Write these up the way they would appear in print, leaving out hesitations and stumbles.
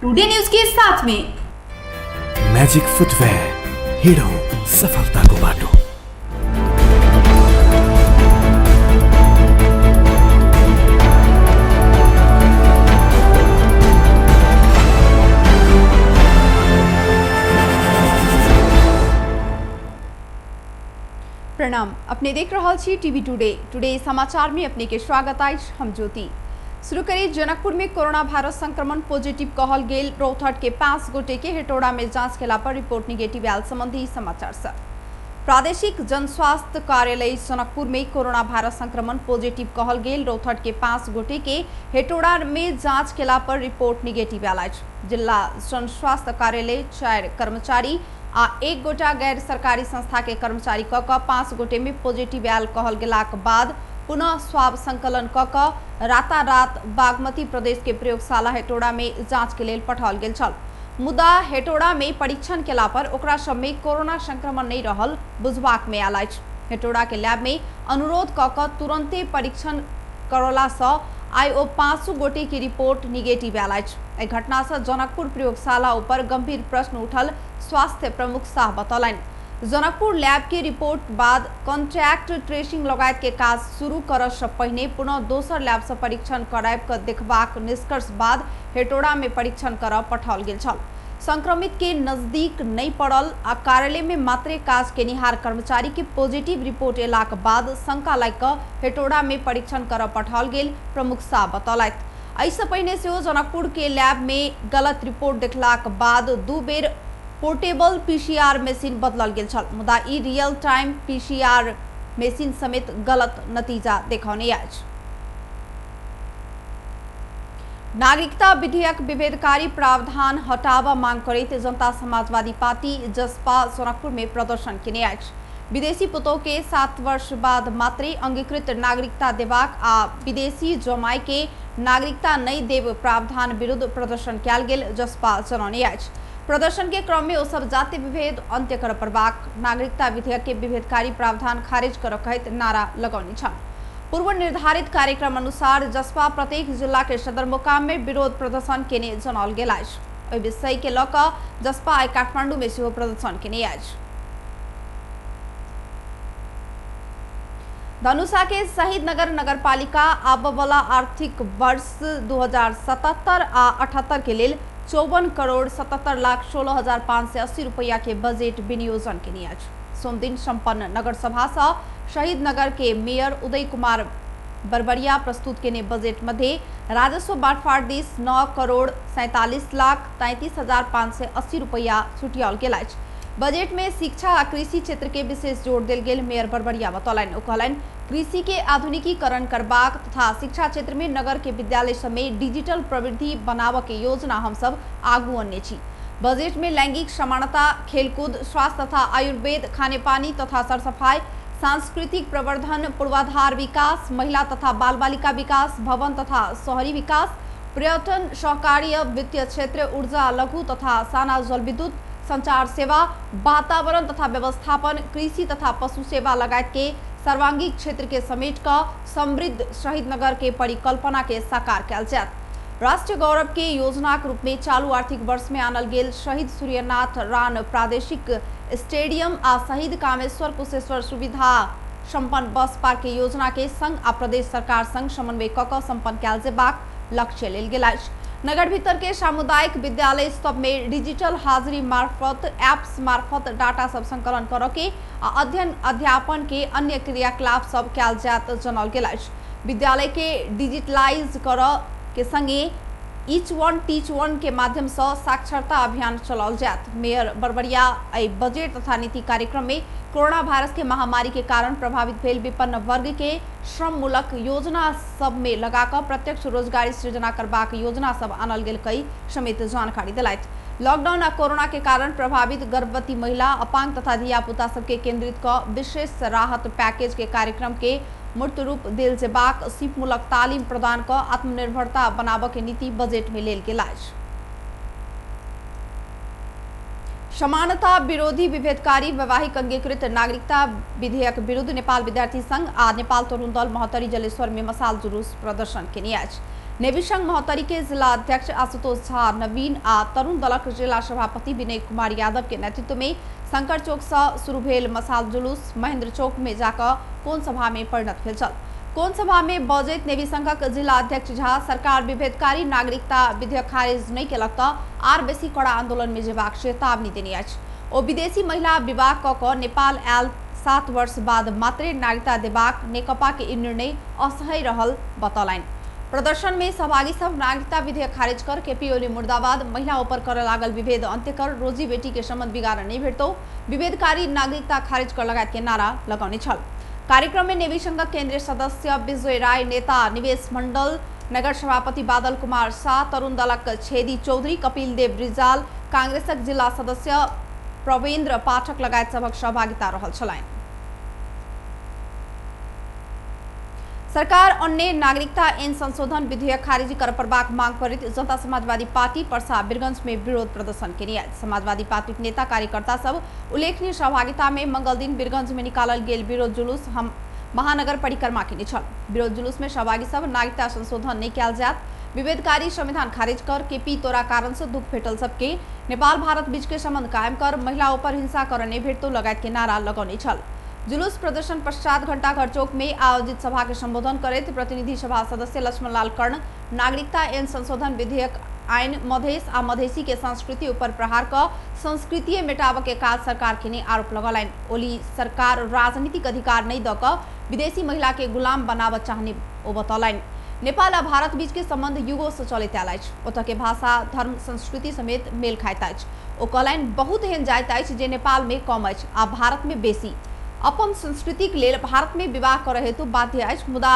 Today news के साथ में। म्याजिक फुटवेयर, हिँडौँ सफलताको बाटो। प्रणाम, अपने देख रहल छी टीवी टुडे। टुडे समाचार में अपने के स्वागत अछि, हम ज्योति। शुरू करी जनकपुर में कोरोना वायरस संक्रमण पॉजिटिव कहल गेल रौतहट के 5 गोटे के हेटौड़ा में जांच केला पर रिपोर्ट निगेटिव आयल संबंधी समाचार से। प्रादेशिक जनस्वास्थ्य कार्यालय जनकपुर में कोरोना वायरस संक्रमण पॉजिटिव कहल गेल रौतहट के 5 गोटे के हेटौड़ा में जांच केला पर रिपोर्ट निगेटिव आयल अछि। जिला जनस्वास्थ्य कार्यालय 4 कर्मचारी आ 1 गोटा गैर सरकारी संस्था के कर्मचारी क क 5 गोटे में पॉजिटिव आयल कहल गेलाक बाद पुनः स्वाब संकलन क क रातारात बागमती प्रदेश के प्रयोगशाला हेटौड़ा में जांच के लेल पठाओल गेल छल। मुदा हेटौड़ा में परीक्षण केला पर ओकरा सब में कोरोना संक्रमण नहीं रहल बुझबाक में आयल अछि। हेटौड़ा के लैब में अनुरोध क क तुरंते परीक्षण करौला सँ आइ ओ 5 गोटे के रिपोर्ट निगेटिव आयल अछि। एहि घटना सँ जनकपुर प्रयोगशाला ऊपर गंभीर प्रश्न उठल स्वास्थ्य प्रमुख शाह बतौलनि। जनकपुर लैब के रिपोर्ट बाद कॉन्टैक्ट ट्रेसिंग लगायत के काज शुरू करऽ सँ पहिने पुनः दोसर लैब सँ परीक्षण कराबि कऽ देखबाक निष्कर्ष बाद हेटौड़ा में परीक्षण करऽ पठाओल गेल छल। संक्रमित के नजदीक नहीं पड़ल आ कार्यालय में मात्रे काज केनिहार कर्मचारी के पॉजिटिव रिपोर्ट एलाक बाद शंका लागि कऽ हेटौड़ा में परीक्षण करऽ पठाओल गेल प्रमुख शाह बतौलथि। एहिसँ पहिने सेहो जनकपुर के लैब में गलत रिपोर्ट देखलाक बाद 2 बेर पोर्टेबल पीसीआर मशीन बदलल गेल छल, मुदा ई रियल टाइम पीसीआर मशीन समेत गलत नतीजा देखौने अछि। नागरिकता विधेयक विभेदकारी प्रावधान हटाबऽ मांग करैत जनता समाजवादी पार्टी जसपा जनकपुर में प्रदर्शन केने अछि। विदेशी पुतोह के 7 वर्ष बाद मात्रे अंगीकृत नागरिकता देबाक आ विदेशी जमाय के नागरिकता नहि देब प्रावधान विरुद्ध प्रदर्शन कयल गेल जसपा जनौने अछि। प्रदर्शन के क्रम में ओ सब जाति विभेद अंत्य करऽ पड़बाक, नागरिकता विधेयक के विभेदकारी प्रावधान खारिज करऽ कहैत नारा लगौने छल। पूर्व निर्धारित कार्यक्रम अनुसार जसपा प्रत्येक जिला के सदरमुकाम में विरोध प्रदर्शन केने जनाओल गेल अछि। ओहि विषय के लऽ कऽ जसपा आइ काठमांडू में सेहो प्रदर्शन केने अछि। धनुषा के शहीद नगर नगरपालिका आबऽवला आर्थिक वर्ष 2077 आ 78 के लेल 54,77,16,580 रुपैया के बजेट विनियोजन केने अछि। सोमदिन सम्पन्न नगरसभा सँ शहीद नगर के मेयर उदय कुमार बरबरिया प्रस्तुत केने बजेट मध्ये राजस्व बाँटफाट दिस 9,47,33,580 रुपैया छुटियाओल गेल अछि। बजेट में शिक्षा आ कृषि क्षेत्र के विशेष जोर देल गेल मेयर बरबरिया बतौलनि। ओ कहलनि, कृषि के आधुनिकीकरण करबाक तथा शिक्षा क्षेत्र में नगर के विद्यालय सब में डिजिटल प्रवृत्ति बनाबऽ के योजना हमसब आगू अनने छी। बजेट में लैंगिक समानता, खेलकूद, स्वास्थ्य तथा आयुर्वेद, खानेपानी तथा सरसफाई, सांस्कृतिक प्रवर्धन, पूर्वाधार विकास, महिला तथा बाल बालिका विकास, भवन तथा शहरी विकास, पर्यटन, सहकार्य, वित्तीय क्षेत्र, ऊर्जा, लघु तथा साना जलविद्युत, संचार सेवा, वातावरण तथा व्यवस्थापन, कृषि तथा पशु सेवा लगायत के सर्वांगीक क्षेत्र के समेट कऽ समृद्ध शहीद नगर के परिकल्पना के साकार कयल जायत। राष्ट्रीय गौरव के योजनाक रूप में चालू आर्थिक वर्ष में आनल गेल शहीद सूर्यनाथ रान प्रादेशिक स्टेडियम आ शहीद कामेश्वर कुशेश्वर सुविधा संपन्न बस पार्क के योजना के संघ आ प्रदेश सरकार संग समन्वय कऽ कऽ संपन्न कयल जेबाक लक्ष्य लेल गेल अछि। नगर भीतर के सामुदायिक विद्यालय सब में डिजिटल हाजिरी मार्फत ऐप्स मार्फत डाटा सब संकलन करऽ के आ अध्ययन अध्यापन के अन्य क्रियाकलाप सब कयल जायत जनाओल गेल अछि। विद्यालय के डिजिटलाइज करऽ के संगे ईच वन टीच वन के माध्यम सँ साक्षरता अभियान चलाओल जायत। मेयर बरबरिया एहि बजट तथा नीति कार्यक्रम में कोरोना वायरस के महामारी के कारण प्रभावित भेल विपन्न वर्ग के श्रममूलक योजना सब में लगाकऽ प्रत्यक्ष रोजगारी सृजना करबाक योजना सब आनल गेल कई समेत जानकारी देलथि। लॉकडाउन आ कोरोना के कारण प्रभावित गर्भवती महिला, अपांग तथा धियापुता सबके केंद्रित कऽ विशेष राहत पैकेज के कार्यक्रम के मूर्त रूप देल जेबाक सीपमूलक तालीम प्रदान कऽ आत्मनिर्भरता बनाबऽ के नीति बजट में लेल गेल अछि। समानता विरोधी विभेदकारी वैवाहिक अंगीकृत नागरिकता विधेयक विरुद्ध नेपाल विद्यार्थी संघ आ नेपाल तरुण दल महोत्तरी जलेश्वर में मसाल जुलूस प्रदर्शन केने अछि। नेवी संघ महोत्तरी के जिला अध्यक्ष आशुतोष झा नवीन आ तरुण दलक जिला सभापति विनय कुमार यादव के नेतृत्व में शंकर चौक से शुरू भेल मसाल जुलूस महेंद्र चौक में जाकर कोन सभा में परिणत भेल छल। कोन सभा में बजैत नेवी संघक जिला अध्यक्ष झा सरकार विभेदकारी नागरिकता विधेयक खारिज नहीं केलक त आर बेसी कड़ा आंदोलन में जेबाक चेतावनी देने अछि। ओ विदेशी महिला विवाह क कऽ नेपाल आयल 7 वर्ष बाद मात्रे नागरिकता देबाक नेकपा के ई निर्णय असह्य रहल बतौलनि। प्रदर्शन में सहभागी सब नागरिकता विधेयक खारिज कर, केपी ओली मुर्दाबाद, महिला ऊपर करे लागल विभेद अंत्य कर, रोजी बेटी के संबंध बिगाड़ नहीं भेटतो, विभेदकारी नागरिकता खारिज कर लगायत के नारा लगौने छल। कार्यक्रम में नेवी संघक केंद्रीय सदस्य विजय राय, नेता निवेश मंडल, नगर सभापति बादल कुमार शाह, तरुण दलक छेदी चौधरी, कपिल देव रिजाल, कांग्रेसक जिला सदस्य प्रवेंद्र पाठक लगायत सभक सहभागिता रहल छलनि। सरकार अन्य नागरिकता ऐन संशोधन विधेयक खारिज कर पड़बाक मांग करैत जनता समाजवादी पार्टी परसा बीरगंज में विरोध प्रदर्शन केने अछि। समाजवादी पार्टीक नेता कार्यकर्ता सब उल्लेखनीय सहभागिता में मंगल दिन बीरगंज में निकालल गेल विरोध जुलूस हम महानगर परिक्रमा केने छल। विरोध जुलूस में सहभागी सब नागरिकता संशोधन नहीं कयल जायत, विभेदकारी संविधान खारिज कर, केपी तोरा कारण से दुख भेटल सबके नेपाल भारत बीच के संबंध कायम कर, महिला ऊपर हिंसा कर नहीं भेटतो लगायत के नारा लगौने छल। जुलूस प्रदर्शन पश्चात घंटाघर चौक में आयोजित सभा के संबोधन करैत प्रतिनिधि सभा सदस्य लक्ष्मण लाल कर्ण नागरिकता ऐन संशोधन विधेयक आइन मधेश आ मधेसी के संस्कृति ऊपर प्रहार क संस्कृति मेटाब के काज सरकार के आरोप लगौलनि। ओली सरकार राजनीतिक अधिकार नहीं the क विदेशी महिला के गुलाम बनाब चाहने ओ बतौलनि। नेपाल आ भारत बीच के संबंध युगों से चलैत आयल अछि। ओतऽ के भाषा, धर्म, संस्कृति समेत मेल खाइत अछि। ओ कहलनि बहुत एहन जाइत अछि जे नेपाल में कम अछि आ भारत में बेसी। अपन संस्कृतिक लेल भारत में विवाह करय हेतु बाध्य अछि, मुदा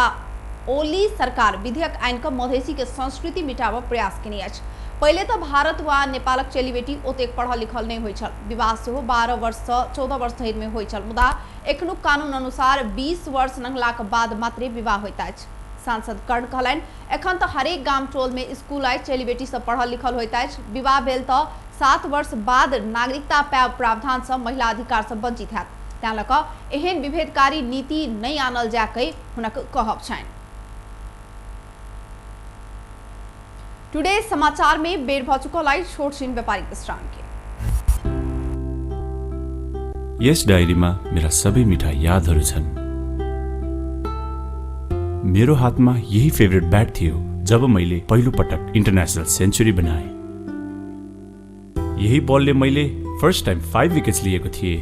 ओली सरकार विधेयक आनि कऽ मधेसी के संस्कृति मिटाबऽ प्रयास केने अछि। पहिले तऽ भारत वा नेपालक चेली बेटी ओतेक पढ़ल लिखल नहि होइत छल। विवाह सेहो 12 वर्ष सँ 14 वर्ष धरि में होइत छल, मुदा एखनुक कानून अनुसार 20 वर्ष नंगलाक बाद मात्रे विवाह होइत अछि। सांसद कर्ण कहलनि एखन तऽ हरेक गाम टोल में स्कूल अछि, चेली बेटी सब पढ़ल लिखल होइत अछि। विवाह भेल तऽ 7 वर्ष बाद नागरिकता पायब प्रावधान सँ महिला अधिकार सँ वंचित हैत, तैं लऽ कऽ एहन विभेदकारी नीति नहि आनल जाय कहि हुनक कहब छनि। टुडे समाचार में बेर भऽ चुकल अछि छोट छिन व्यापारिक विश्राम के। यस डायरीमा मेरा सबै मिठा यादहरू छन्। मेरो हातमा यही फेभरेट ब्याट थियो जब मैले पहिलो पटक इन्टरनेसनल सेन्चुरी बनाएँ। यही बलले मैले फर्स्ट टाइम 5 विकेट्स लिएको थिएँ।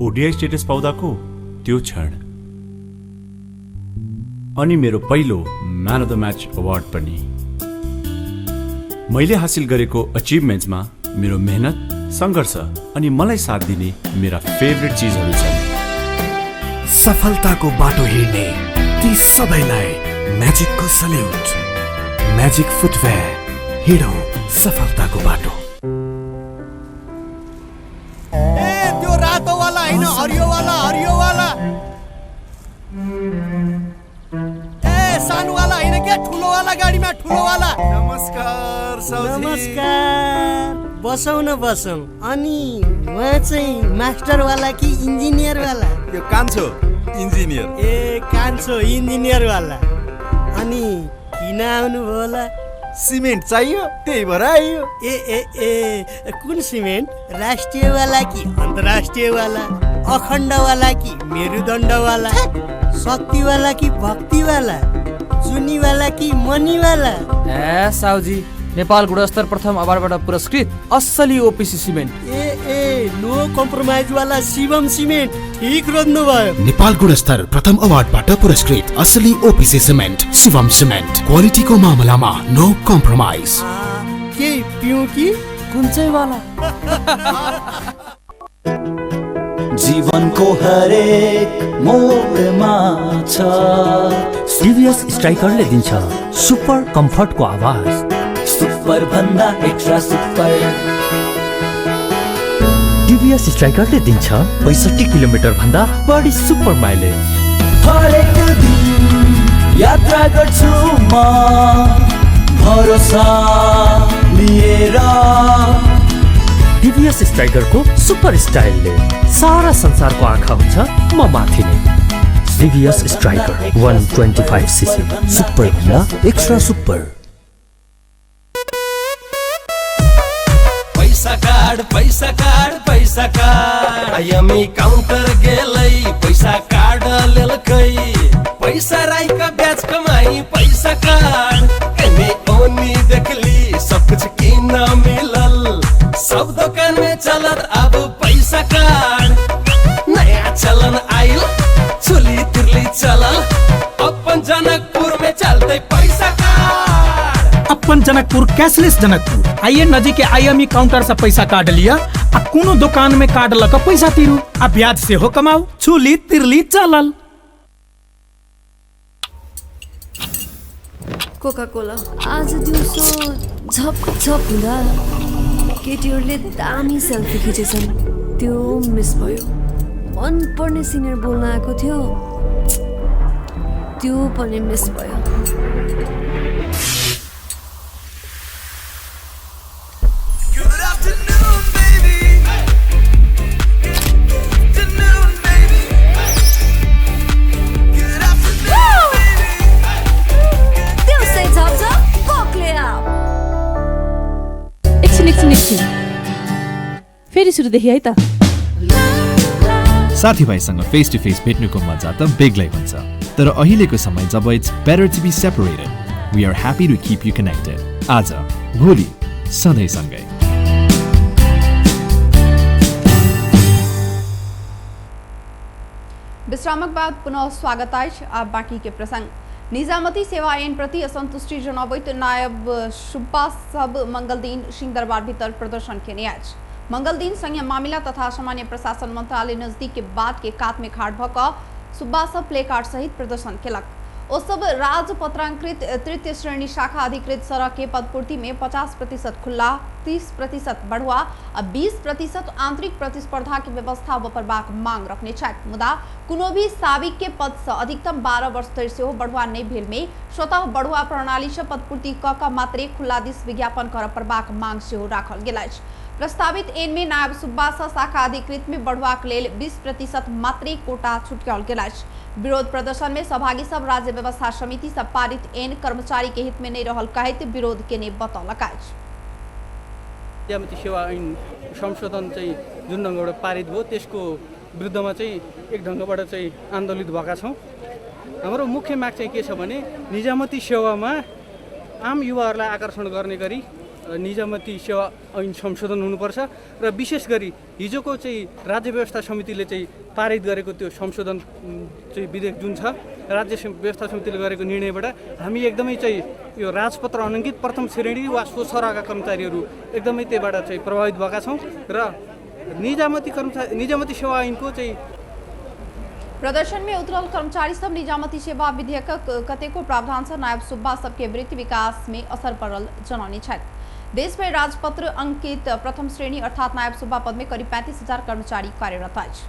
ओडिआई स्टेटस पाउँदाको त्यो क्षण अनि मेरो पहिलो man of the match award पनि। मैले हासिल गरेको अचिभमेन्ट्समा मेरो मेहनत, सङ्घर्ष अनि मलाई साथ दिने मेरा फेभरेट चिजहरू छन्। सफलताको बाटो हिँड्ने ती सबैलाई म्याजिकको सल्युट। म्याजिक फुटवेयर, हिँडौँ सफलताको बाटो। ए त्यो रातोवाला होइन, हरियोवाला, हरियोवाला। ए सानोवाला होइन क्या, ठुलोवाला गाडीमा, ठुलोवाला। नमस्कार साउजी। नमस्कार, बसौँ न बसौँ। अनि उहाँ चाहिँ मास्टरवाला कि इन्जिनियरवाला? यो कान्छो इन्जिनियर। ए कान्छो इन्जिनियरवाला। अनि किन आउनुभयो होला? सिमेन्ट चाहियो त्यही भएर आइयो। ए ए ए कुन सिमेन्ट? राष्ट्रियवाला कि अन्तर्राष्ट्रियवाला? अखण्डवाला कि मेरुदण्डवाला? शक्तिवाला कि भक्तिवाला? जुनीवाला कि मनीवाला? ए साउजी, नेपाल गुणस्तर प्रथम अवार्डबाट पुरस्कृत असली ओपिसी सिमेन्ट। ए ए नो कम्प्रोमाइज वाला शिवम सिमेन्ट, ठिक रोज्नु भयो। नेपाल गुणस्तर प्रथम अवार्डबाट पुरस्कृत असली ओपिसी सिमेन्ट शिवम सिमेन्ट, क्वालिटीको मामलामा नो कम्प्रोमाइज। के पिउँ कि कुन चाहिँ वाला? जीवनको हरेक मोडमा छ टिभीएस स्ट्राइकरले दिन्छ सुपर कम्फर्टको आवाज, सुपर भन्दा एक्स्ट्रा सुपर। टिभीएस स्ट्राइकरले दिन्छ 65 किलोमिटर भन्दा बढी सुपर माइलेज। हरेक दिन यात्रा गर्छु म भरोसा लिएर। टिभीएस स्ट्राइकरको सुपर स्टाइलले सारा संसारको आँखा हुन्छ म माथि नै। TVS Striker 125 cc super भन्दा एक्स्ट्रा सुपर। पैसा कार्ड पैसा कार्ड पैसा कार्ड आईएमई काउंटर गेलै पैसा कार्ड लेलकै पैसा राई का ब्याज कमाई पैसा कार्ड एने ओनी देखली सब कुछ की न मिलल सब दुकान में चलत अब पैसा कार्ड नया चलन आइल चुली तिरली चलल अपन जनकपुर में चलते पैसा कार्ड। अपन जनकपुर कैशलेस जनकपुर। आइए नजीक के आईएमई काउंटर से पैसा कार्ड लिया आ कोनो दुकान में कार्ड लग पैसा तीरू आ ब्याज से हो कमाओ चुली तिरली चलल। कोका कोला आज दिउँसो झप झप हुँदा केटीहरूले दामी सेल्फी खिचेछन् त्यो मिस भयो। मनपर्ने सिनियर बोल्न आएको थियो त्यो पनि मिस भयो। एकछिन एकछिन फेरि सुरुदेखि है त। साथीभाइसँग फेस टु फेस भेट्नुको मजा त बेग्लै हुन्छ तर अहिलेको समय जब it's better to be separated we are happy to keep you connected. आज भोलि सधैँ सँगै। विश्रामक बाद पुनः स्वागत अछि। आब बाकी के प्रसंग। निजामती सेवा ऐन प्रति असंतुष्टि जनाबैत नायब सुब्बा सब मंगलदिन सिंहदरबार भीतर प्रदर्शन केने अछि। मंगलदिन संघीय मामिला तथा सामान्य प्रशासन मंत्रालय नजदीक के बाट के कात में खाड़ भ क सुब्बा सब प्ले कार्ड सहित प्रदर्शन केलक। ओ सब राजपत्रांकृत तृतीय श्रेणी शाखा अधिकृत सड़क के पदपूर्ति में 50% खुला 30% बढ़ुआ आ 20% आंतरिक प्रतिस्पर्धा के व्यवस्था उपरबाक मांग रखने छथि। मुदा कोनो भी साबिक के पद से अधिकतम 12 वर्ष धरि सेहो बढ़ुआ नहि भेल में स्वतः बढ़ुआ प्रणाली से पदपूर्ति क क मात्रे खुला दिस विज्ञापन करऽ पड़बाक मांग सेहो राखल गेल अछि। प्रस्तावित एन में नायब सुब्बा सँ शाखा अधिकृत में बढ़ुआक लेल 20% मात्रे कोटा छुटियाओल गेल अछि। विरोध प्रदर्शन में सहभागी सब राज्य व्यवस्था समिति से पारित एन कर्मचारी के हित में नहीं रहल कहैत विरोध केने बतौलक अछि। निजामती सेवा ऐन संशोधन चाहिँ जुन ढङ्गबाट पारित भयो त्यसको विरुद्धमा चाहिँ एक ढङ्गबाट चाहिँ आन्दोलित भएका छौँ। हाम्रो मुख्य माग चाहिँ के छ भने निजामती सेवामा आम युवाहरूलाई आकर्षण गर्ने गरी निजामती सेवा ऐन संशोधन हुनुपर्छ र विशेष गरी हिजोको चाहिँ राज्य व्यवस्था समितिले चाहिँ पारित गरेको त्यो संशोधन चाहिँ विधेयक जुन छ राज्य व्यवस्था समितिले गरेको निर्णयबाट हामी एकदमै चाहिँ यो राजपत्र अनङ्कित प्रथम श्रेणी वा सो सरहका कर्मचारीहरू एकदमै त्यहीबाट चाहिँ प्रभावित भएका छौँ र निजामती कर्मचारी निजामती सेवा ऐनको चाहिँ प्रदर्शन में उतरल कर्मचारी सब निजामती सेवा विधेयकक कतेको प्रावधान से नायब सुब्बा सबके वृत्ति विकास में असर पड़ल जनौने छथि। देश में राजपत्र अंकित प्रथम श्रेणी अर्थात नायब सुब्बा पद में करीब 35,000 कर्मचारी कार्यरत अछि।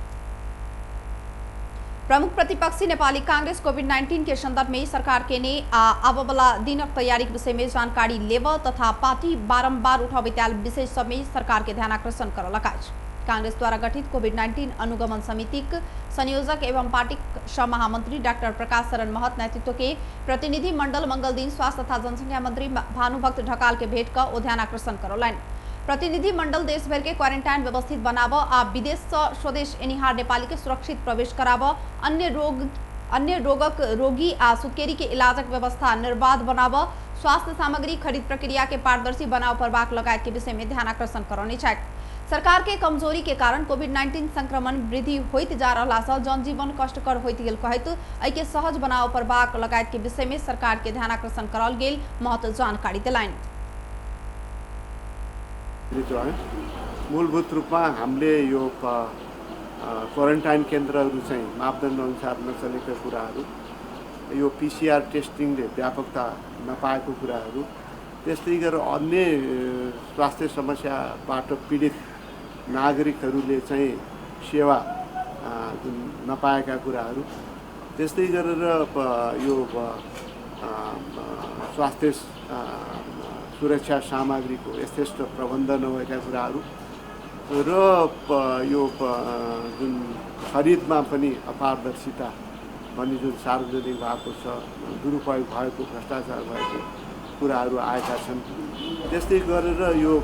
प्रमुख प्रतिपक्षी नेपाली कांग्रेस कोविड-19 के संदर्भ में सरकार के ने आबवला दिनक तैयारी के विषय में जानकारी लेव तथा पार्टी बारंबार उठाबैत आयल विषय सब में सरकार के ध्यानाकर्षण करलक अछि। कांग्रेस द्वारा गठित कोविड-19 अनुगमन समितिक संयोजक एवं पार्टी सह महामंत्री डॉक्टर प्रकाश शरण महत नेतृत्व के प्रतिनिधि मंडल मंगलदिन स्वास्थ्य तथा जनसंख्या मंत्री भानुभक्त ढकाल के भेंट क ओ ध्यानाकर्षण करौलनि। प्रतिनिधि मंडल देशभर के क्वारेंटाइन व्यवस्थित बनाब आ विदेश से स्वदेश एनिहार नेपाली के सुरक्षित प्रवेश कराब, अन्य रोगक रोगी आ सुत्केरी के इलाजक व्यवस्था निर्बाध बनाब, स्वास्थ्य सामग्री खरीद प्रक्रिया के पारदर्शी बनाव पड़बाक लगायत के विषय में ध्यानाकर्षण करौने छथि। सरकार के कमजोरी के कारण कोविड-19 संक्रमण वृद्धि होइत जा रहला से जनजीवन कष्टकर होइत गेल कहैत एहि के सहज बनाव पड़बाक लगायत के विषय में सरकार के ध्यानाकर्षण कराओल गेल महत जानकारी देलनि। मूलभूत रूपमा हामीले यो क्वारेन्टाइन केन्द्रहरू चाहिँ मापदण्ड अनुसार नचलेका कुराहरू, यो पीसीआर टेस्टिङले व्यापकता नपाएको कुराहरू, त्यस्तै गरेर अन्य स्वास्थ्य समस्याबाट पीडित नागरिकहरूले चाहिँ सेवा जुन नपाएका कुराहरू, त्यस्तै गरेर यो स्वास्थ्य सुरक्षा सामग्रीको यथेष्ट प्रबन्ध नभएका कुराहरू र यो जुन खरिदमा पनि अपारदर्शिता भन्ने जुन सार्वजनिक भएको छ, दुरुपयोग भएको, भ्रष्टाचार भएको कुराहरू आएका छन्। त्यस्तै गरेर यो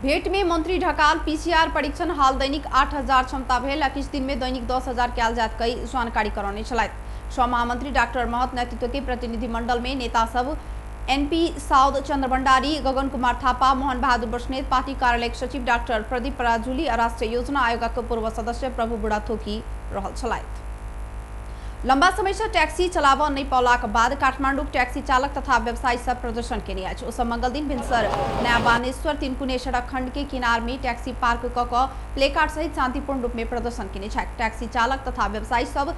भेट में मंत्री ढकाल पीसीआर परीक्षण हाल दैनिक 8,000 क्षमता भेल आ किछु दिन में दैनिक 10,000 कयल जायत कई जानकारी करौने छलथि। स्व महामंत्री डॉक्टर महत नेतृत्व के प्रतिनिधिमंडल में नेता सब एनपी साउद, चंद्र भंडारी, गगन कुमार थापा, मोहन बहादुर बस्नेत, पार्टी कार्यालय सचिव डॉक्टर प्रदीप पराजुली आ राष्ट्रीय योजना आयोगक पूर्व सदस्य प्रभु बुढ़ाथोकी रहल छलथि। लंबा समय से टैक्सी चलाबऽ नहि पौलाक बाद काठमांडूक टैक्सी चालक तथा व्यवसायी सब प्रदर्शन केने अछि। ओ सब मंगल दिन भिनसर नया बानेश्वर तिनकुने सड़क खंड के किनार में टैक्सी पार्क क कऽ प्लेकार्ड सहित शांतिपूर्ण रूप में प्रदर्शन केने छथि। टैक्सी चालक तथा व्यवसायी सब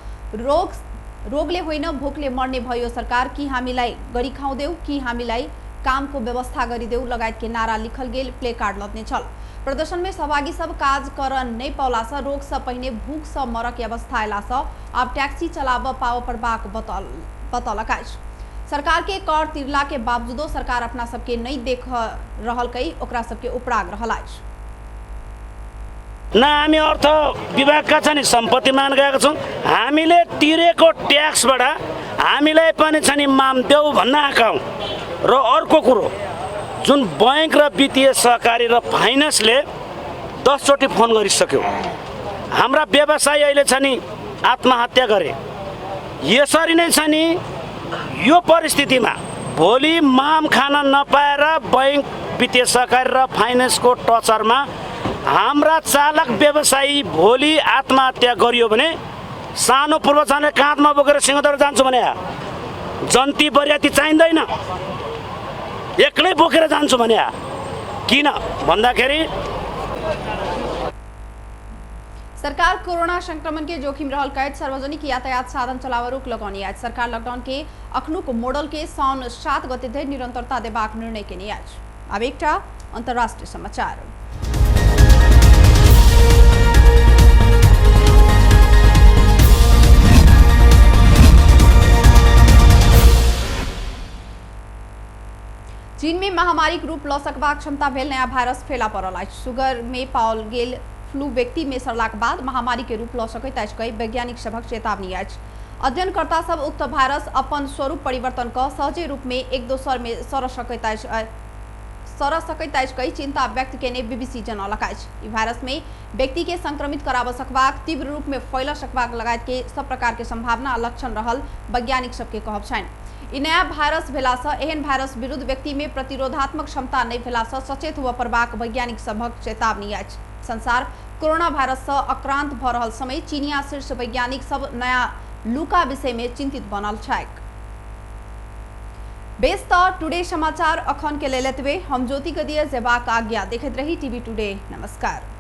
रोगले होइन भोकले मर्ने भयो सरकार, कि हामीलाई गरी खाउँदेऊ, कि हामीलाई कामको व्यवस्था गरिदेऊ लगायत के नारा लिखल गेल प्लेकार्ड लदने छल। प्रदर्शन में सहभागी सब काज कर नहीं पौला से रोग से पहिने भूख से मरक अवस्था अयला से आब टैक्सी चलाबऽ पाबऽ पड़बाक बतौलक अछि। सरकार के कर तिरला के बावजूदो सरकार अपना सबके नहीं देख रहल कई ओकरा सबके उपराग रहल अछि। न हामी अर्थ विभागका छ नि सम्पत्ति मान गएका छौँ, हामीले तिरेको ट्याक्सबाट हामीलाई पनि छ नि माम देऊ भन्न आएका हौँ। र अर्को कुरो जुन बैंक र वित्तीय सहकारी र फाइनेन्सले 10 चोटि फोन गरिसक्यो, हाम्रा व्यवसायी अहिले छ नि आत्महत्या गरे। यसरी नै छ नि यो परिस्थितिमा भोलि माम खान नपाएर बैंक वित्तीय सहकारी र फाइनेन्सको टचरमा हाम्रा चालक व्यवसायी भोलि आत्महत्या गरियो भने सानो पूर्वजाले काँधमा बोकेर सिंहदरबार जान्छु भने जन्ती बरियाती चाहिँदैन, एक्लै बोकेर जान्छु भने किन भन्दाखेरि सरकार कोरोना संक्रमण के जोखिम रहल कहैत सार्वजनिक यातायात साधन चलाव रोक लगौने अछि। सरकार लॉकडाउन के अखनुक मॉडल के साउन 7 गते धरि निरंतरता देबाक निर्णय केने अछि। आब एकटा अंतर्राष्ट्रीय समाचार। चीन में महामारी के रूप ल सकबाक क्षमता भेल नया वायरस फैला पड़ल अछि। सुगर में पाओल गेल फ्लू व्यक्ति में सरलाक बाद महामारी के रूप ल सकैत अछि कहि वैज्ञानिक सभक चेतावनी अछि। अध्ययनकर्ता सब उक्त वायरस अपन स्वरूप परिवर्तन क सहजे रूप में एक दोसर में सर सकैत अछि कहि चिंता व्यक्त केने बीबीसी जनौलक अछि। ई वायरस में व्यक्ति के संक्रमित कराबऽ सकबाक, तीव्र रूप में फैल सकबाक लगायत के सब प्रकार के संभावना लक्षण रहल वैज्ञानिक सबके कहब छनि। ई नया वायरस भेलासँ एहन वायरस विरुद्ध व्यक्ति में प्रतिरोधात्मक क्षमता नहि भेलासँ सचेत हुअ पड़बाक वैज्ञानिक सभक चेतावनी अछि। संसार कोरोना वायरस से आक्रांत भऽ रहल समय चीनिया शीर्ष वैज्ञानिक सब नया लूका विषय में चिंतित बनल छथि। बेस त टुडे समाचार अखन के लेल एतबे। हम ज्योति के दिए जेबाक आज्ञा। देखैत रही टीवी टुडे। नमस्कार।